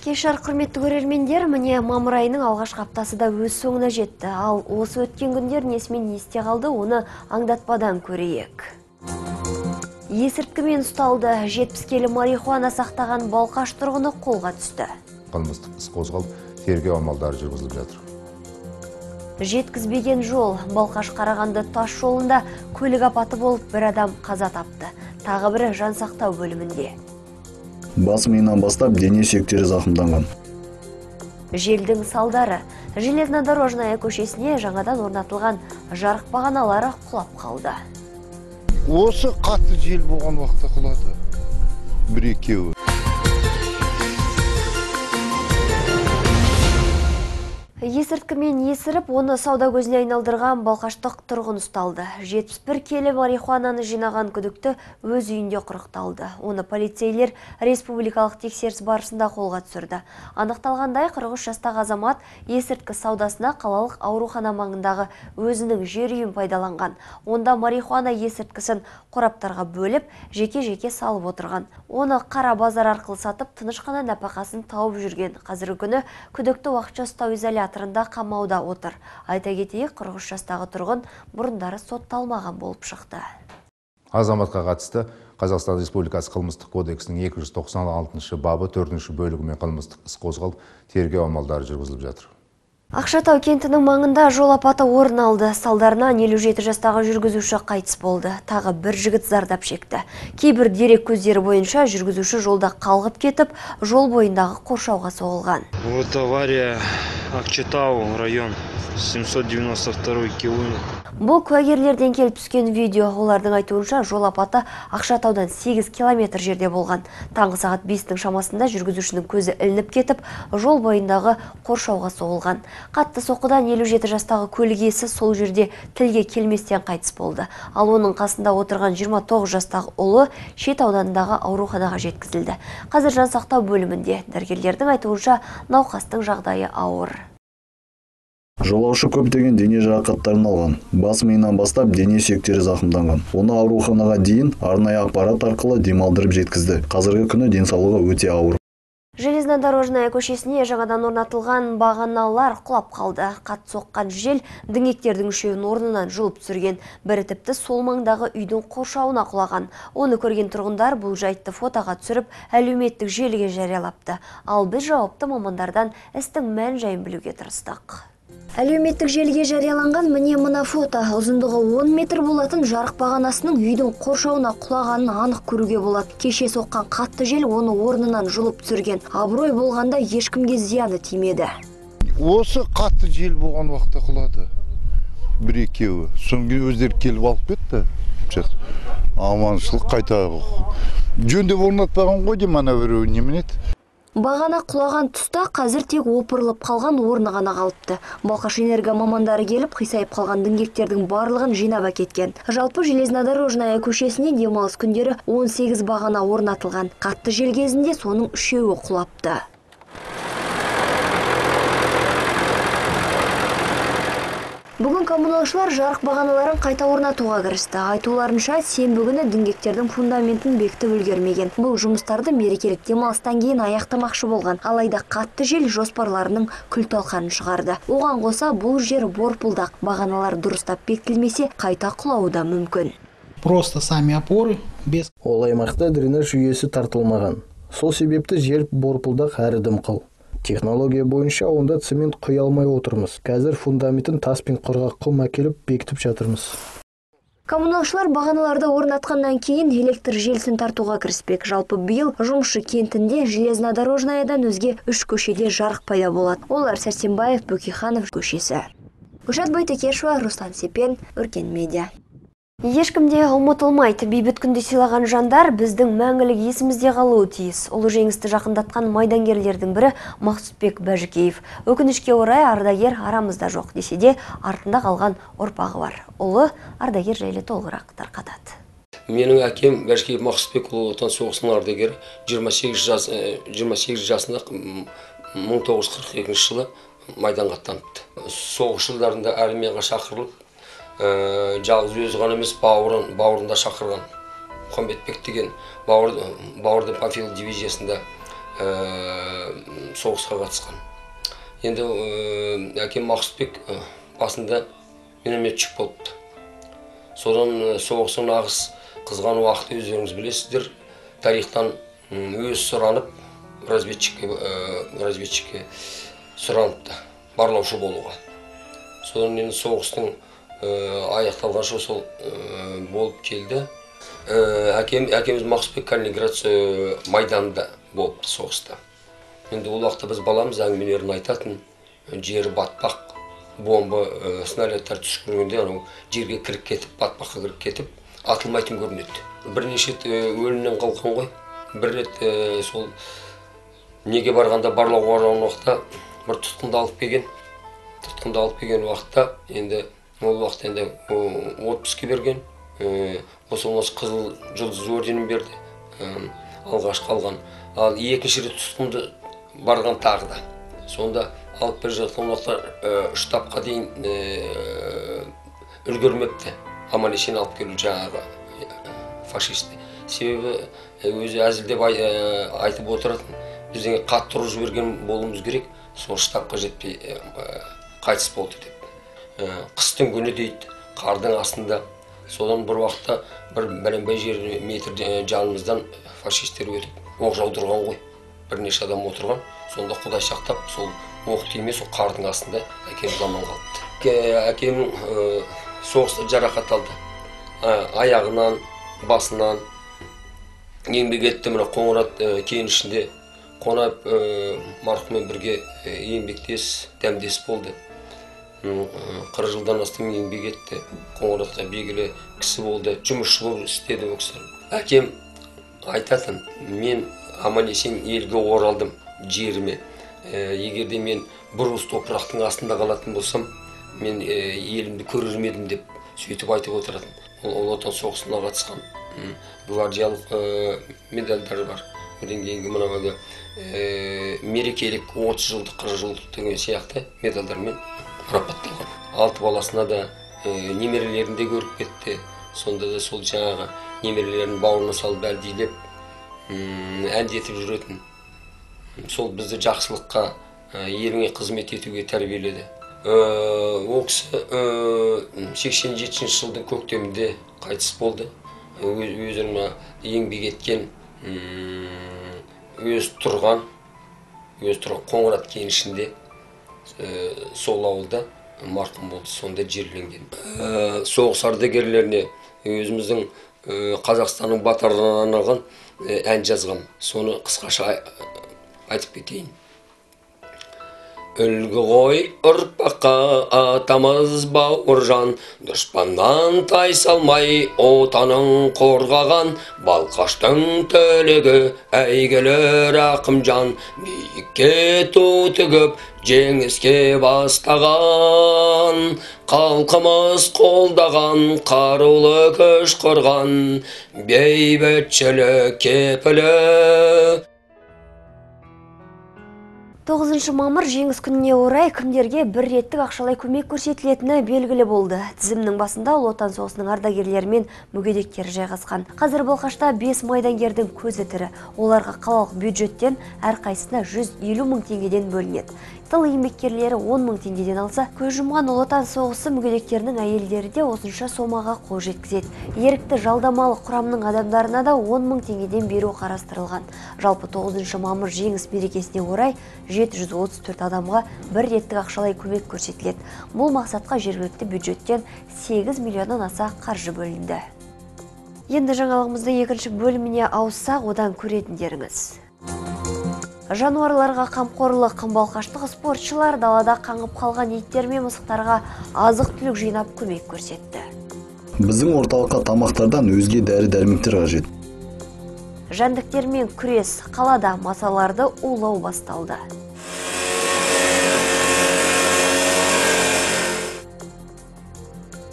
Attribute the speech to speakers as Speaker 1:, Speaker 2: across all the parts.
Speaker 1: Кеш жарық, құрметті көрермендер, міне мамыр айының алғашқы аптасы да өз соңына жетті. Ал осы өткен күндер несімен есте қалды, оны аңдатпадан көрейік. Есірткімен ұсталды, 70 келі марихуана сақтаған Балқаш тұрғыны қолға түсті.
Speaker 2: Қылмыстық іс қозғалып, тергеу амалдары жүргізіліп жатыр.
Speaker 1: Жеткізбеген жол, Балқаш Қарағанды тас жолында көлік апаты болып, бір адам қаза тапты. Тағы бірі жансақтау бөлімінде.
Speaker 3: Бас миынан бастап дене сүйектері зақымданған.
Speaker 1: Желдің салдары. Железнодорожная көшесіне жаңадан орнатылған жарық бағаналары құлап қалды.
Speaker 4: Осы қатты жел болған уақытта құлады. Бір екеуі.
Speaker 1: Есірткімен есіріп, оны сауда көзіне айналдырған балқаштық тұрғын ұсталды. 71 келі марихуананы жинаған күдікті өз үйінде құрықталды. Оны полицейлер республикалық тексеріс барысында қолға түсірді. Анықталғандай, 43 жастағы азамат есірткі саудасына қалалық аурухана маңындағы өзінің жер үйін пайдаланған. Онда марихуана есірткісін қораптарға бөліп, жеке-жеке салып отырған. Оны қара базар арқылы сатып, тыныш қана нәпақасын тауып жүрген. Қазіргі күні күдікті уақытша ұстау изоляторында қамауда отыр. Айта кетейік, 43 жастағы тұрғын бұрындары сотталмаған болып шықты.
Speaker 2: Азаматқа қатысты Қазақстан Республикасы Қылмыстық кодексінің 296 бабы 4 бөлігімен қылмыстық іс қозғалып, тергеу амалдары жүргізіліп жатыр.
Speaker 1: Ақшатау кентінің маңында жол апаты орын алды. Салдарынан 57 жастағы жүргізуші қайтыс болды. Тағы бір жігіт зардап шекті. Кейбір дерек көздері бойынша жүргізуші жолда қалғып кетіп, жол бойындағы қоршауға соғылған.
Speaker 5: Вот авария, Акчетау район, 792 километр.
Speaker 1: Бұл куәгерлерден келіп түскен видео. Олардың айтуынша, жол апаты Ақшатаудан 8 километр жерде болған. Таңғы сағат 5-тің шамасында жүргізушінің көзі ілініп кетіп, жол бойындағы қоршауға соғылған. Қатты соққыдан 57 жастағы көлік иесі сол жерде тілге келместен қайтыс болды. Ал оның қасында отырған 29 жастағы ұлы Шет ауданындағы ауруханаға жеткізілді. Қазір жансақтау бөлімінде. Дәрігерлердің айтуынша, науқастың жағдайы ауыр.
Speaker 3: Жолаушы көптеген дене жарақаттарын алған. Бас миынан бастап дене сүйектері зақымданған. Оны ауруханаға дейін арнайы аппарат арқылы демалдырып жеткізді. Қазіргі күні денсаулығы өте ауыр.
Speaker 1: Железнодорожная көшесіне жаңадан орнатылған бағаналар құлап қалды. Қатты соққан жел діңгектердің үшеуін орнынан жұлып түсірген. Бірі тіпті сол маңдағы үйдің қоршауына құлаған. Оны көрген тұрғындар бұл жайтты фотоға түсіріп, әлеуметтік желіге жариялапты. Ал біз жауапты мамандардан істің мән-жайын білуге тырыстық. Әлеуметтік желіге жарияланған міне мына фото. Ұзындығы 10 метр болатын жарық бағанасының үйдің қоршауына құлағанын анық көруге болады. Кеше соққан қатты жел оны орнынан жұлып түсірген. Абырой болғанда ешкімге зияны тимеді.
Speaker 4: Осы қатты жел болған уақытта құлады. Бір екеуі. Содан кейін өздері келіп алып кетті. Аманшылық қайта жөндеп орнатпаған ғой деймін, ана біреу немене еді.
Speaker 1: Бағана құлаған тұста қазір тек опырылып қалған орны ғана қалыпты. Балқаш энерго мамандары келіп, қисайып қалған діңгектердің барлығын жинап әкеткен. Жалпы Железнодорожная көшесіне демалыс күндері 18 бағана орнатылған. Қатты жел кезінде соның үшеуі құлапты. Бүгін коммуналшылар жарық бағаналарын қайта орнатуға кірісті. Айтуларынша, сенбі күні діңгектердің фундаментін бекітіп үлгермеген. Бұл жұмыстарды мерекелік демалыстан кейін аяқтамақшы болған. Алайда қатты жел жоспарларының күл-талқанын шығарды. Оған қоса бұл жер борпылдақ. Бағаналар дұрыстап бекітілмесе, қайта құлауы да мүмкін.
Speaker 6: Просто сами опоры без...
Speaker 7: Ол аймақта дренаж жүйесі тартылмаған. Сол себепті жер борпылдақ әрі дымқыл. Технология бойынша онда цемент құя алмай отырмыз. Қазір фундаментін тас пен құрғақ құм әкеліп бекітіп жатырмыз.
Speaker 1: Коммуналшылар бағаналарды орнатқаннан кейін электр желісін тартуға кіріспек. Жалпы биыл Жұмысшы кентінде Железнодорожнаядан өзге 3 көшеде жарық пайда болады. Олар Сәрсенбаев, Бөкейханов көшесі. Гүлшат Байтекешова, Руслан Сепен, Өркен Медиа. Ешкімде ұмытылмайды. Бейбіт күнде сыйлаған жандар біздің мәңгілік есімізде қалуы тиіс. Ұлы жеңісті жақындатқан майдангерлердің бірі Мақсұтбек Бәжікеев. Өкінішке орай ардагер арамызда жоқ десе де артында қалған ұрпағы бар. Ұлы ардагер жайлы толығырақ тарқатады.
Speaker 8: Менің әкем Бәжікеев Мақсұтбек Ұлы Отан соғысының ардагері 28 жасында 1942 жылы майданға аттаныпты. Соғыс жылдарында армияға шақырылып, жалғыз өзі ғана емес, бауырында шақырған. Мұхамбетбек деген бауырды Панфилов дивизиясында соғысқа қатысқан. Енді әкем Мақсұтбек басында минометчик болыпты. Содан соғыстың нағыз қызған уақыты өздеріңіз білесіздер, тарихтан өз сұранып разведчикке сұраныпты, барлаушы болуға. Содан енді соғыстың аяқталғанша сол болып келді. Әкеміз Мақсұтбек Калининград майданында болыпты соғыста. Енді ол уақытта біз баламыз, әңгімелерін айтатын, жері батпақ, бомба, снарядтар түскіргенде анау жерге кіріп кетіп, батпаққа кіріп кетіп, атылмайтын көрінеді. Бірнеше рет өлімнен қалған ғой. Бір рет сол неге барғанда, барлауға барған уақытта бір тұтқынды алып келген. Тұтқынды алып келген уақытта енді ол уақытта енді отпуске берген. Осы Қызыл Жұлдыз орденін берді, алғашқы алған. Ал екінші рет тұтқынды барған тағы да. Сонда алып бара жатқан уақытта штабқа дейін үлгермепті. Аман есен алып келу жаңағы фашисті. Себебі өзі әзілдеп айтып отыратын, бізден қатты ұрып жіберген болуымыз керек, сол штабқа жетпей қайтыс болды деп. Қыстың күні дейді, қардың астында. Содан бір уақытта бір бәленбай жер метр жанымыздан фашистер өтіп оқ жаудырған ғой. Бірнеше адам отырған. Сонда Құдай сақтап, сол оқ тимей, сол қардың астында әкеміз аман қалыпты. Әкем соғыста жарақат алды. Аяғынан, басынан еңбек етті. Мына Қоңырат кенішінде Қонаев марқұммен бірге еңбектес, дәмдес болды. 40 жылдан астам еңбек етті. Қоңыратқа белгілі кісі болды, жұмысшы болып істеді ол кісі. Әкем айтатын, мен аман есен елге оралдым, жеріме. Егер де мен бір уыс топырақтың астында қалатын болсам, мен елімді көрер ме едім деп сөйтіп айтып отыратын. Ол Ұлы Отан соғысына қатысқан, гвардиялық медальдары бар. Одан кейінгі мына мерекелік 30 жылдық, 40 жылдық деген сияқты медальдармен марапатталған. 6 баласына да немерелерін де көріп кетті. Сонда да сол жаңағы немерелерін бауырына салып әлдилеп, әндетіп жүретін. Сол бізді жақсылыққа, еліңе қызмет етуге тәрбиеледі. Ол кісі 87 жылдың көктемінде қайтыс болды. Өзінің еңбек еткен, өз тұрған Қоңырат кенішінде, сол ауылда марқұм болды, сонда жерленген. Соғыс ардагерлеріне өзіміздің Қазақстанның батырларына арналған ән жазғам. Соны қысқаша айтып кетейін. Үлгі ғой ұрпаққа атамыз Бауыржан, дұшпаннан тайсалмай отанын қорғаған, Балқаштың түлегі әйгілі Рақымжан, биікке ту тігіп жеңіске бастаған, халқымыз қолдаған қарулы күш құрған, бейбітшілік кепілі.
Speaker 1: 9 мамыр жеңіс күніне орай кімдерге бір реттік ақшалай көмек көрсетілетіні белгілі болды. Тізімнің басында Ұлы Отан соғысының ардагерлері мен мүгедектері жайғасқан. Қазір Балқашта 5 майдангердің көзі тірі. Оларға қалалық бюджеттен әрқайсысына 150 мың теңгеден бөлінеді. Тыл еңбеккерлері 10 мың теңгеден алса, көз жұмған Ұлы Отан соғысы мүгедектерінің әйелдері де осынша сомаға қол жеткізеді. Ерікті жалдамалы құрамның адамдарына да 10 мың теңгеден беру қарастырылған. Жалпы 9 мамыр жеңіс мерекесіне орай 734 адамға бір реттік ақшалай көмек көрсетіледі. Бұл мақсатқа жергілікті бюджеттен 8 миллионнан аса қаржы бөлінді. Енді жаңалығымыздың екінші бөліміне ауыссақ, одан көретіндеріңіз. Жануарларға қамқорлық, Балқаштық спортшылар далада қаңғып қалған иттер мен мысықтарға азық-түлік жинап көмек көрсетті.
Speaker 3: Біздің орталыққа тамақтардан өзге дәрі-дәрмектер қажет.
Speaker 1: Жәндіктермен күрес, қалада масаларды улау басталды.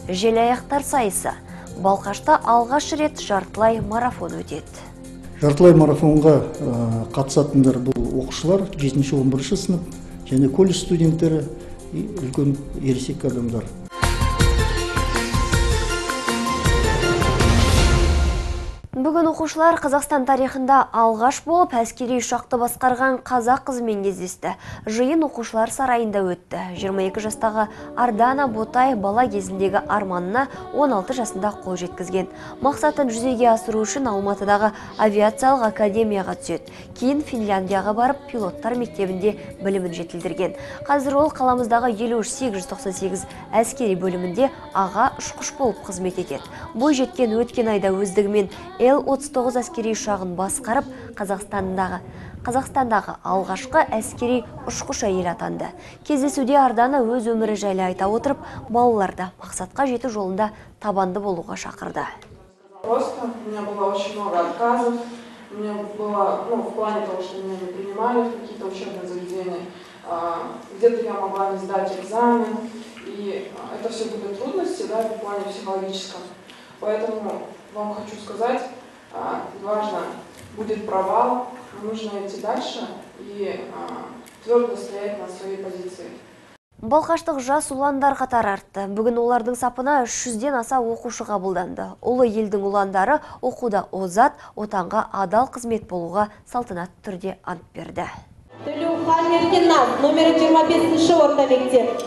Speaker 1: Желаяқтар сайысы. Балқашта алғаш рет жартылай марафон өтеді.
Speaker 9: Жартылай марафонға қатысатындар бұл оқушылар, 7-11 сынып және колледж студенттері, үлкен ересек адамдар.
Speaker 1: Бүгін оқушылар Қазақстан тарихында алғаш болып әскери ұшақты басқарған қазақ қызымен кездесті. Жиын оқушылар сарайында өтті. 22 жастағы Ардана Ботай бала кезіндегі арманына 16 жасында қол жеткізген. Мақсатын жүзеге асыру үшін Алматыдағы авиациялық академияға түседі. Кейін Финляндияға барып пилоттар мектебінде білімін жетілдірген. Қазір ол қаламыздағы 53898 әскери бөлімінде аға ұшқыш болып қызмет етеді. Бойжеткен өткен айда өздігімен Л-39 әскери ұшағын басқарып, Қазақстандағы алғашқы әскери ұшқыш әйел атанды. Кездесуде Ардана өз өмірі жайлы айта отырып, балаларды мақсатқа жету жолында табанды болуға шақырды.
Speaker 10: Просто у меня было очень много отказов. У меня было, в плане того, что меня не принимали в какие-то учебные заведения. Где-то я могла не сдать экзамен. И это все были трудности, да, в плане психологическом. Поэтому вам хочу сказать, важно, будет провал, но нужно идти дальше и твердо стоять на своей позиции.
Speaker 1: Балқаштық жас ұландар қатары артты. Бүгін олардың сапына 300-ден аса оқушы қабылданды. Ұлы елдің ұландары оқуда озат, отанға адал қызмет болуға салтанатты түрде ант берді.
Speaker 11: Төлеухан Еркенназ, номері 25-ші орта мектеп.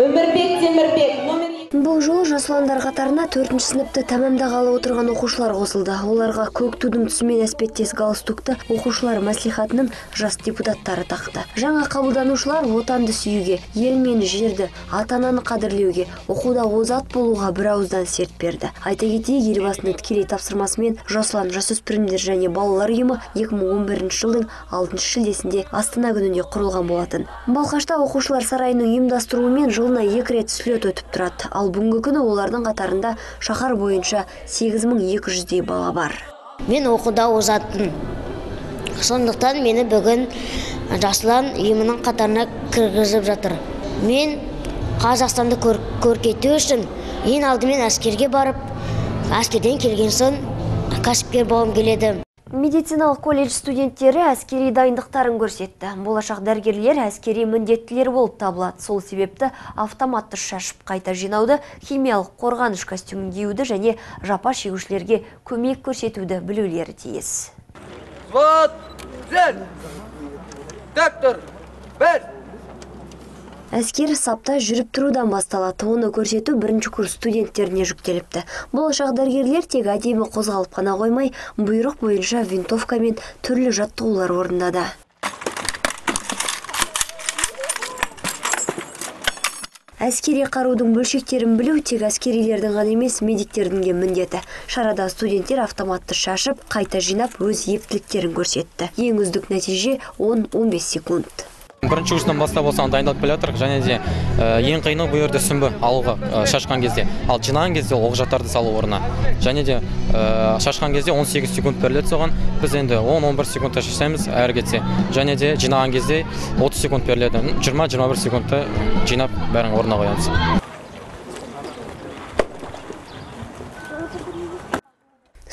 Speaker 11: Өмірбек Темірбек, номер.
Speaker 1: Бұл жолы жас ұландар қатарына 4-ші сыныпты тәмамдағалы отырған оқушылар қосылды. Оларға көк тудың түсімен әспеттес галстукты оқушылар мәслихатының жас депутаттары тақты. Жаңа қабылданушылар отанды сүюге, ел мен жерді, ата-ананы қадірлеуге, оқуда озат болуға бір ауыздан серт берді. Айта кетейік, елбасының тікелей тапсырмасымен Жас ұлан жасөспірімдер және балалар ұйымы 2011 жылдың 6 шілдесінде Астана күнінде құрылған болатын. Балқашта оқушылар сарайының ұйымдастыруымен жылына 2 рет слет өтіп тұрады. Ал бүгінгі күні олардың қатарында шаһар бойынша 8200-дей бала бар.
Speaker 12: Мен оқуда озаттым. Сондықтан мені бүгін Жас ұлан ұйымының қатарына кіргізіп жатыр. Мен Қазақстанды көркейту үшін ең алдымен әскерге барып, әскерден келген соң кәсіпкер болғым келеді.
Speaker 1: Медициналық колледж студенттері әскери дайындықтарын көрсетті. Болашақ дәрігерлер әскери міндеттілер болып табылады. Сол себепті автоматты шашып қайта жинауды, химиялық қорғаныш костюмін киюді және жапа шегушілерге көмек көрсетуді білулері тиіс.
Speaker 13: Взвод, цель! Вектор, 1!
Speaker 1: Әскер сапта жүріп тұрудан басталады. Оны көрсету бірінші курс студенттеріне жүктеліпті. Болашақ дәрігерлер тек әдемі қозғалып қана қоймай, бұйрық бойынша винтовкамен түрлі жаттығулар орындады. Әскери қарудың бөлшектерін білу тек әскерилердің ғана емес, медиктердің де міндеті. Шарада студенттер автоматты шашып, қайта жинап, өз ептіліктерін көрсетті. Ең үздік нәтиже 10-15 секунд.
Speaker 14: Бірінші курстан бастап осыған дайындалып келе жатырмыз, және де ең қиыны бұл жерде сүмбі алуға шашқан кезде, ал жинаған кезде ол оқ-жаттарды салу орнына. Және де шашқан кезде 18 секунд беріледі соған, біз енді 10-11 секундта шашамыз әрі кетсе. Және де жинаған кезде 30 секунд беріледі, 20-21 секундта жинап бәрін орнына қоямыз.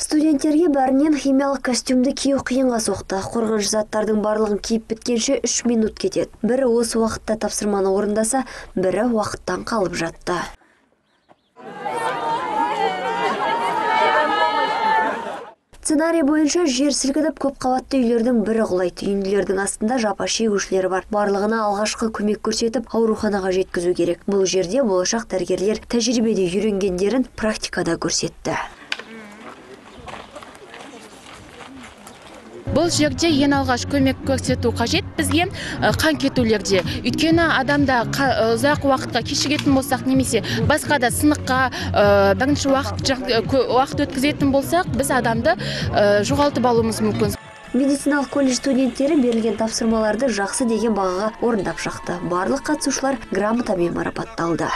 Speaker 1: Студенттерге бәрінен химиялық костюмді кию қиынға соқты. Қорғаныш заттардың барлығын киіп біткенше 3 минут кетеді. Бірі осы уақытта тапсырманы орындаса, бірі уақыттан қалып жатты. Сценарий бойынша жер сілкініп көп қабатты үйлердің бірі құлайды. Үйінділердің астында жапа шегушілер бар. Барлығына алғашқы көмек көрсетіп, ауруханаға жеткізу керек. Бұл жерде болашақ дәрігерлер тәжірибеде үйренгендерін практикада көрсетті.
Speaker 15: Бұл жерде ең алғаш көмек көрсету қажет бізге қан кетулерде. Өйткені адамда ұзақ уақытқа кешігетін болсақ, немесе басқа да сыныққа бірінші уақыт өткізетін болсақ, біз адамды жоғалтып алуымыз мүмкін.
Speaker 1: Медициналық колледж студенттері берілген тапсырмаларды жақсы деген бағаға орындап шықты. Барлық қатысушылар грамотамен марапатталды.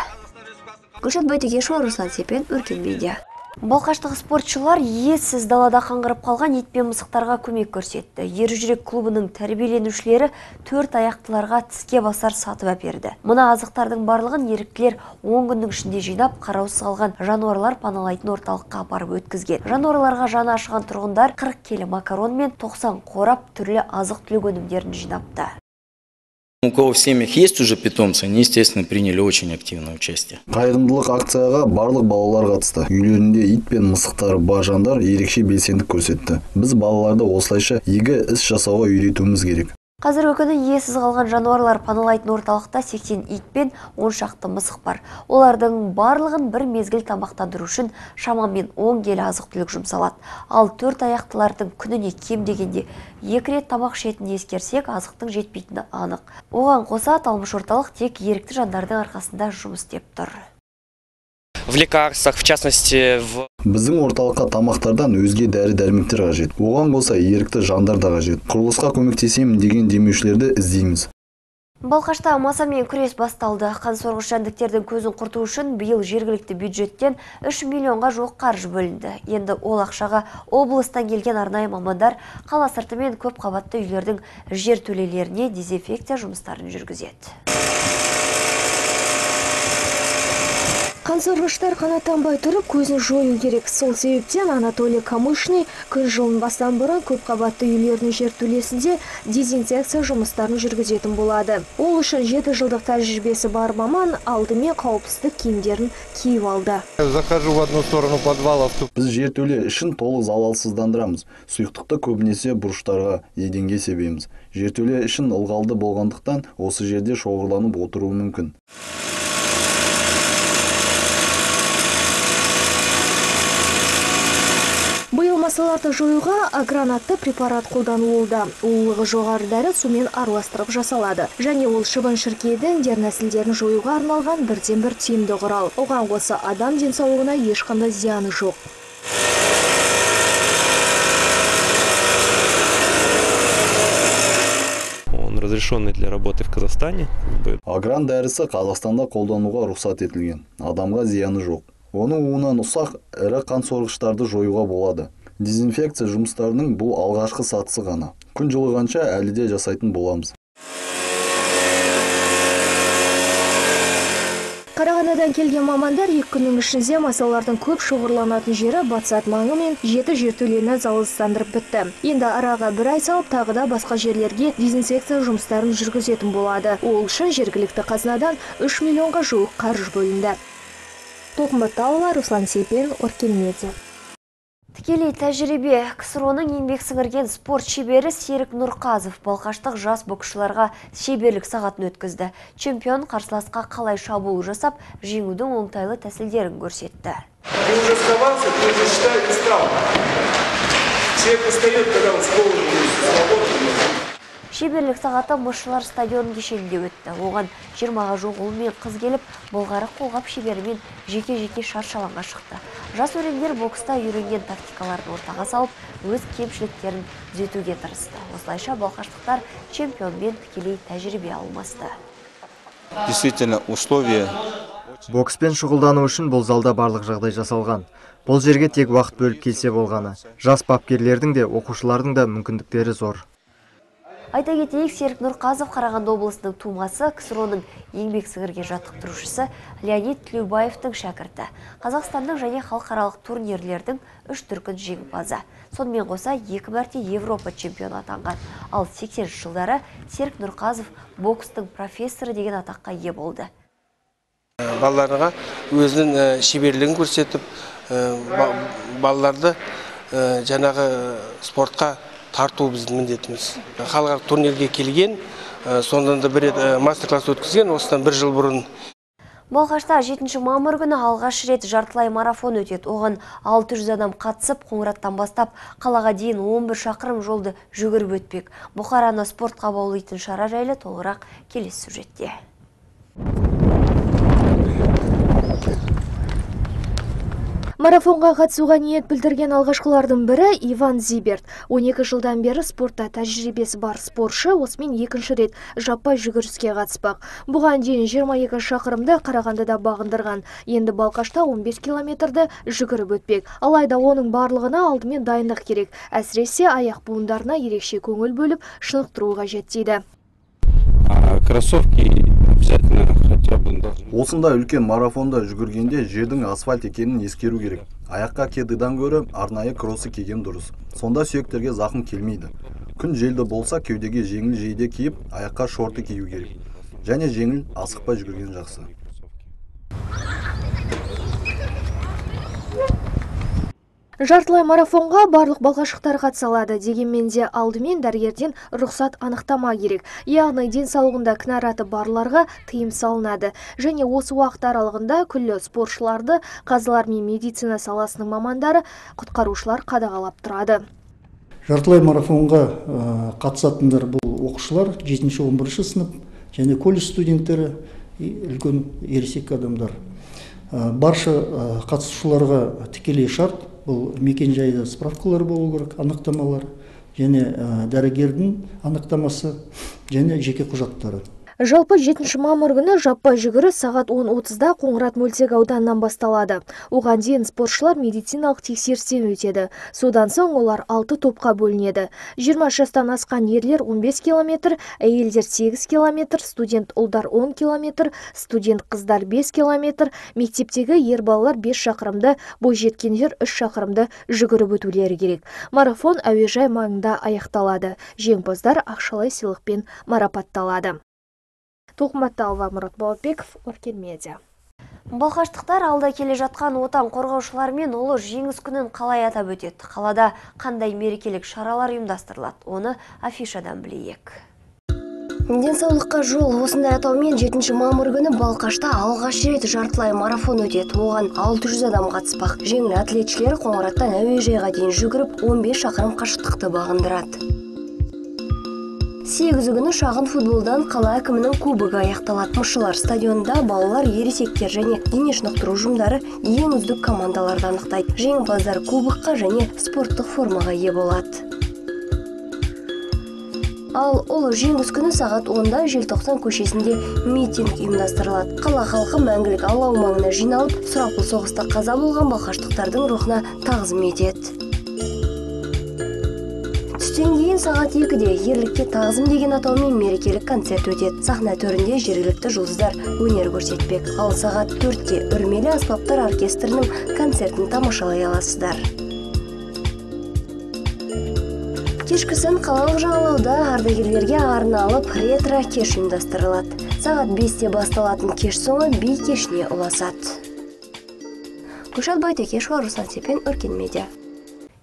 Speaker 1: Гүлшат Байтекешова, Руслан Сепен, Өркен Медиа. Балқаштық спортшылар иесіз далада қаңғырып қалған ит пен мысықтарға көмек көрсетті. Ержүрек клубының тәрбиеленушілері 4 аяқтыларға тіске басар сатып әперді. Мына азықтардың барлығын еріктілер 10 күннің ішінде жинап, қараусыз қалған жануарлар паналайтын орталыққа апарып өткізген. Жануарларға жаны ашыған тұрғындар 40 келі макарон мен 90 қорап түрлі азық-түлік өнімдерін жинапты.
Speaker 16: У кого в семьях есть уже питомцы, они, естественно, приняли очень активное участие.
Speaker 3: Қайырымдылық акцияға барлық балалар қатысты. Үйлерінде ит пен мысықтары бар жандар ерекше белсендік көрсетті. Біз балаларды осылайша игі іс жасауға үйретуіміз керек.
Speaker 1: Қазіргі күні иесіз қалған жануарлар паналайтын орталықта 80 ит пен 10 шақты мысық бар. Олардың барлығын бір мезгіл тамақтандыру үшін шамамен 10 келі азық-түлік жұмсалады. Ал төрт аяқтылардың күніне кем дегенде 2 рет тамақ ішетінін ескерсек, азықтың жетпейтіні анық. Оған қоса аталмыш орталық тек ерікті жандардың арқасында жұмыс істеп тұр.
Speaker 17: В лекарствах, в частности, в...
Speaker 3: Біздің орталыққа тамақтардан өзге дәрі-дәрмектер қажет. Оған қоса ерікті жандар да қажет. Құрылысқа көмектесемін деген демеушілерді іздейміз.
Speaker 1: Балқашта масамен күрес басталды. Қансорғыш жәндіктердің көзін құрту үшін биыл жергілікті бюджеттен 3 миллионға жуық қаржы бөлінді. Енді ол ақшаға облыстан келген арнайы мамандар қала сырты мен көп қабатты үйлердің жертөлелеріне дезинфекция жұмыстарын жүргізеді.
Speaker 18: Қансорғыштар қанаттанбай тұрып көзін жою керек. Сол себептен Анатолий Камышный күн жылынбастан бұрын көпқабатты үйлердің жертөлесінде дезинфекция жұмыстарын жүргізетін болады. Ол үшін 7 жылдық тәжірибесі бар маман алдымен қауіпсіздік киімдерін киіп алды.
Speaker 19: Захожу в одну сторону подвала.
Speaker 3: Біз жертөле ішін толық залалсыздандырамыз. Сұйықтықты көбінесе бұрыштарға, еденге себеміз. Жертөле ішін ылғалды болғандықтан осы жерде шоғырланып отыруы мүмкін.
Speaker 18: Биыл масаларды жоюға агранатты препарат қолданылуда. Улылығы жоғары дәрі сумен араластырып жасалады. Және ол шыбын-шіркейдің дернәсілдерін жоюға арналған бірден-бір тиімді құрал. Оған қоса адам денсаулығына ешқандай зияны жоқ.
Speaker 20: Он разрешенный для работы в Казахстане.
Speaker 3: Агран дәрісі Қазақстанда қолдануға рұқсат етілген. Адамға зияны жоқ. Оның уынан ұсақ ірі қансорғыштарды жоюға болады. Дезинфекция жұмыстарының бұл алғашқы сатысы ғана. Күн жылығанша әлі де жасайтын боламыз.
Speaker 18: Қарағандыдан келген мамандар 2 күннің ішінде масалардың көп шоғырланатын жері Батсат маңы мен 7 жертөлені залалсыздандырып бітті. Енді араға бір ай салып, тағы да басқа жерлерге дезинфекция жұмыстарын жүргізетін болады. Ол үшін жергілікті қазынадан 3 миллионға жуық қаржы бөлінді. Толқын Баталова, Руслан Сейпен, Оркен Медиа.
Speaker 1: Тікелей тәжірибе. КСРО-ның еңбек сіңірген спорт шебері Серік Нұрқазов балқаштық жас боксшыларға шеберлік сағатын өткізді. Чемпион қарсыласқа қалай шабуыл жасап, жеңудің оңтайлы тәсілдерін көрсетті.
Speaker 21: Ты уже сковался, ты уже считай, устал. Человек устает, когда он скован, свободный.
Speaker 1: Шеберлік сағаты Мысшылар стадионы кешенінде өтті. Оған 20-ға жуық ұл мен қыз келіп, былғары қолғап шеберімен жеке-жеке шаршы алаңға шықты. Жас өрендер бокста үйренген тактикаларын ортаға салып, өз кемшіліктерін түзетуге тырысты. Осылайша балқаштықтар чемпионмен тікелей тәжірибе алмасты.
Speaker 22: Действительно, условия.
Speaker 23: Бокспен шұғылдану үшін бұл залда барлық жағдай жасалған. Бұл жерге тек уақыт бөліп келсе болғаны. Жас бапкерлердің де, оқушылардың да мүмкіндіктері зор.
Speaker 1: Айта кетейік, Серік Нұрқазов Қарағанды облысының тумасы, КСРО-ның еңбек сіңірген жаттықтырушысы Леонид Тлеубаевтың шәкірті. Қазақстанның және халықаралық турнирлердің 3 дүркін жеңімпазы. Сонымен қоса 2 мәрте Европа чемпионы атанған. Ал 80 жылдары Серік Нұрқазов бокстың профессоры деген атаққа ие болды.
Speaker 24: Балаларға өзінің шеберлігін көрсетіп, балаларды жаңағы спортқа тарту біздің міндетіміз. Халықаралық турнирге келген, сондан да бір рет мастер-класс өткізген, осыдан бір жыл бұрын.
Speaker 1: Балқашта 7 мамыр күні алғаш рет жартылай марафон өтеді. Оған 600 адам қатысып, Қоңыраттан бастап қалаға дейін 11 шақырым жолды жүгіріп өтпек. Бұқараны спортқа баулитын шара жайлы толығырақ келесі сюжетте.
Speaker 18: Марафонға қатысуға ниет білдірген алғашқылардың бірі Иван Зиберт. 12 жылдан бері спортта тәжірибесі бар спортшы осымен екінші рет жаппай жүгіріске қатыспақ. Бұған дейін 22 шақырымды Қарағандыда бағындырған. Енді Балқашта 15 километрді жүгіріп өтпек. Алайда оның барлығына алдымен дайындық керек. Әсіресе аяқ буындарына ерекше көңіл бөліп, шынықтыру қажет дейді.
Speaker 25: Кроссовки обязательно хотя бы должны.
Speaker 3: Осындай үлкен марафонда жүгіргенде жердің асфальт екенін ескеру керек. Аяққа кедыдан гөрі арнайы кроссы киген дұрыс. Сонда сүйектерге зақым келмейді. Күн желді болса, кеудеге жеңіл жейде киіп, аяққа шорты кию керек. Және жеңіл, асықпай жүгірген жақсы.
Speaker 18: Жартылай марафонға барлық балқашықтар қатыса алады. Дегенмен де алдымен дәрігерден рұқсат анықтама керек. Яғни денсаулығында кінәраты барларға тыйым салынады. Және осы уақыт аралығында күллі спортшыларды қазылар мен медицина саласының мамандары, құтқарушылар қадағалап тұрады.
Speaker 9: Жартылай марафонға қатысатындар бұл оқушылар, 7-11 сынып және колледж студенттері, үлкен ересек адамдар. Барша қатысушыларға тікелей шарт, бұл мекен-жайда справкалар болу керек, анықтамалар және дәрігердің анықтамасы және жеке құжаттары.
Speaker 18: Жалпы 7 мамыр күні жаппай жүгіріс сағат 10:30-да Қоңырат мөлтек ауданынан басталады. Оған дейін спортшылар медициналық тексерістен өтеді. Содан соң олар 6 топқа бөлінеді. 20 жастан асқан ерлер 15 километр, әйелдер 8 километр, студент ұлдар 10 километр, студент қыздар 5 километр, мектептегі ер балалар 5 шақырымды, бойжеткендер 3 шақырымды жүгіріп өтулері керек. Марафон әуежай маңында аяқталады. Жеңімпаздар ақшалай сыйлықпен марапатталады. Тоқматталова, Мұрат Болотбеков, Өркен Медиа.
Speaker 1: Балқаштықтар алда келе жатқан Отан қорғаушылармен ұлы жеңіс күнін қалай атап өтеді? Қалада қандай мерекелік шаралар ұйымдастырылады? Оны афишадан білейік. Денсаулыққа жол осындай атаумен 7 мамыр күні Балқашта алғаш рет жартылай марафон өтеді. Оған 600 адам қатыспақ. Жеңіл атлетшілер Қоңыраттан әуежайға дейін жүгіріп 15 шақырым қашықтықты бағындырады. 8 күні шағын футболдан қала әкімінің кубогы аяқталады. Мысшылар стадионында балалар, ересектер және дене шынықтыру ұжымдары ең үздік командаларды анықтайды. Жеңімпаздар кубокқа және спорттық формаға ие болады. Ал ұлы жеңіс күні сағат 10-да Желтоқсан көшесінде митинг ұйымдастырылады. Қала халқы мәңгілік алау маңына жиналып, сұрапыл соғыста қаза болған балқаштықтардың рухына тағзым етеді. Түстен кейін сағат 2-де ерлікке тағзым деген атаумен мерекелік концерт өтеді. Сахна төрінде жергілікті жұлдыздар өнер көрсетпек. Ал сағат 4-те үрмелі аспаптар оркестрінің концертін тамашалай аласыздар. Кешкісін қалалық жағалауда ардагерлерге арналып ретро кеш ұйымдастырылады. Сағат 5-те басталатын кеш соңы би кешіне ұласады. Гүлшат Байтекешова, Руслан Сепен, Өркен Медиа.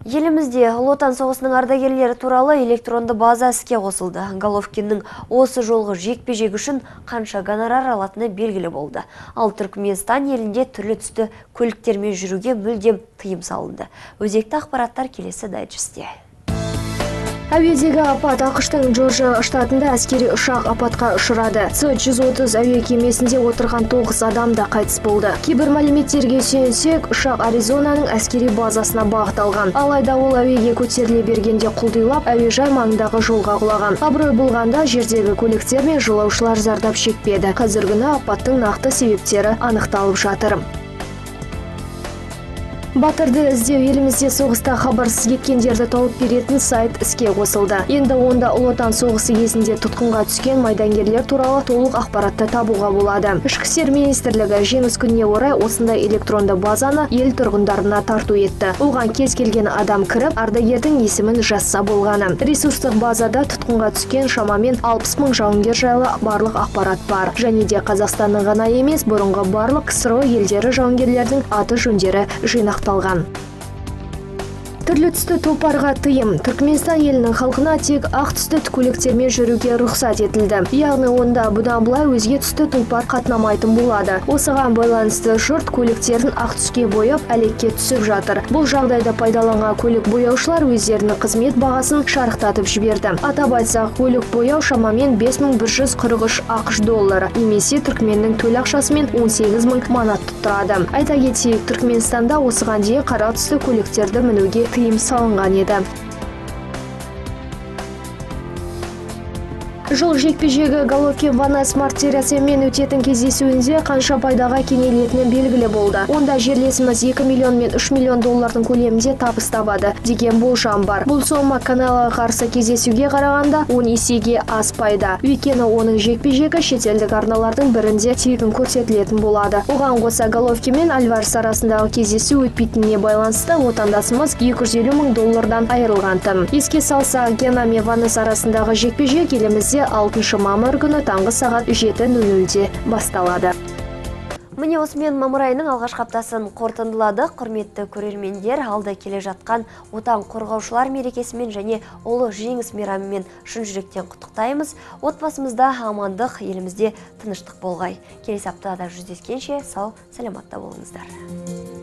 Speaker 1: Елімізде Ұлы Отан соғысының ардагерлері туралы электронды база іске қосылды. Головкиннің осы жолғы жекпе-жек үшін қанша гонорар алатыны белгілі болды. Ал Түркменстан елінде түрлі түсті көліктермен жүруге мүлдем тыйым салынды. Өзекті ақпараттар келесі дайджестте.
Speaker 18: Әуедегі апат. АҚШ-тың Джорджия штатында әскери ұшақ апатқа ұшырады. С-130 әуе кемесінде отырған 9 адам да қайтыс болды. Кейбір мәліметтерге сүйенсек, ұшақ Аризонаның әскери базасына бағыт алған. Алайда ол әуеге көтеріле бергенде құлдилап, әуежай маңындағы жолға құлаған. Абырой болғанда жердегі көліктер мен жолаушылар зардап шекпеді. Қазіргі күні апаттың нақты себептері анықталып жатыр. Батырды іздеу елімізде соғыста хабарсыз кеткендерді тауып беретін сайт іске қосылды. Енді онда Ұлы Отан соғысы кезінде тұтқынға түскен майдангерлер туралы толық ақпаратты табуға болады. Ішкі істер министрлігі жеңіс күніне орай осындай электронды базаны ел тұрғындарына тарту етті. Оған кез келген адам кіріп, ардагердің есімін жазса болғаны. Ресурстық базада тұтқынға түскен шамамен 60 мың жауынгер жайлы барлық ақпарат бар. Және де Қазақстанның ғана емес, бұрынғы барлық КСРО елдері жауынгерлердің аты жөндері жинақталған. Түрлі түсті тұлпарға тыйым. Түркменстан елінің халқына тек ақ түсті көліктермен жүруге рұқсат етілді. Яғни онда бұдан былай өзге түсті тұлпар қатынамайтын болады. Осыған байланысты жұрт көліктерін ақ түске бояп, әлекке түсіп жатыр. Бұл жағдайда пайдаланған көлік бояушылар өздерінің қызмет бағасын шарықтатып жіберді. Атап айтсақ, көлік бояу шамамен 5143 ақш доллары немесе түркменнің төл ақшасымен 18 мың манат тұрады. Айта кетейік, Түркменстанда осыған дейін қара түсті көліктерді мінуге тыйым салынған еді. Жыл жекпе-жегі Головкин Ванес Мартиросянмен өтетін кездесуінде қанша пайдаға кенелетіні белгілі болды. Онда жерлесіміз 2 миллион мен 3 миллион доллардың көлемінде табыс табады деген болжам бар. Бұл сома Канелоға қарсы кездесуге қарағанда 10 есеге аз пайда. Өйткені оның жекпе-жегі шетелдік арналардың бірінде тегін көрсетілетін болады. Оған қоса Головкин мен Альварес арасындағы кездесу өтпейтініне байланысты отандасымыз 250 мың доллардан айырылған-тын. Еске салсақ, Гена мен Ванес арасындағы жекпе-жек елімізде 6 мамыр күні таңғы сағат 7:00-де басталады.
Speaker 1: Міне, осымен мамыр айының алғашқы аптасын қорытындыладық. Құрметті көрермендер, алда келе жатқан Отан қорғаушылар мерекесімен және ұлы жеңіс мейрамымен шын жүректен құттықтаймыз. Отбасымызда амандық, елімізде тыныштық болғай. Келесі аптада жүздескенше сау саламатта болыңыздар.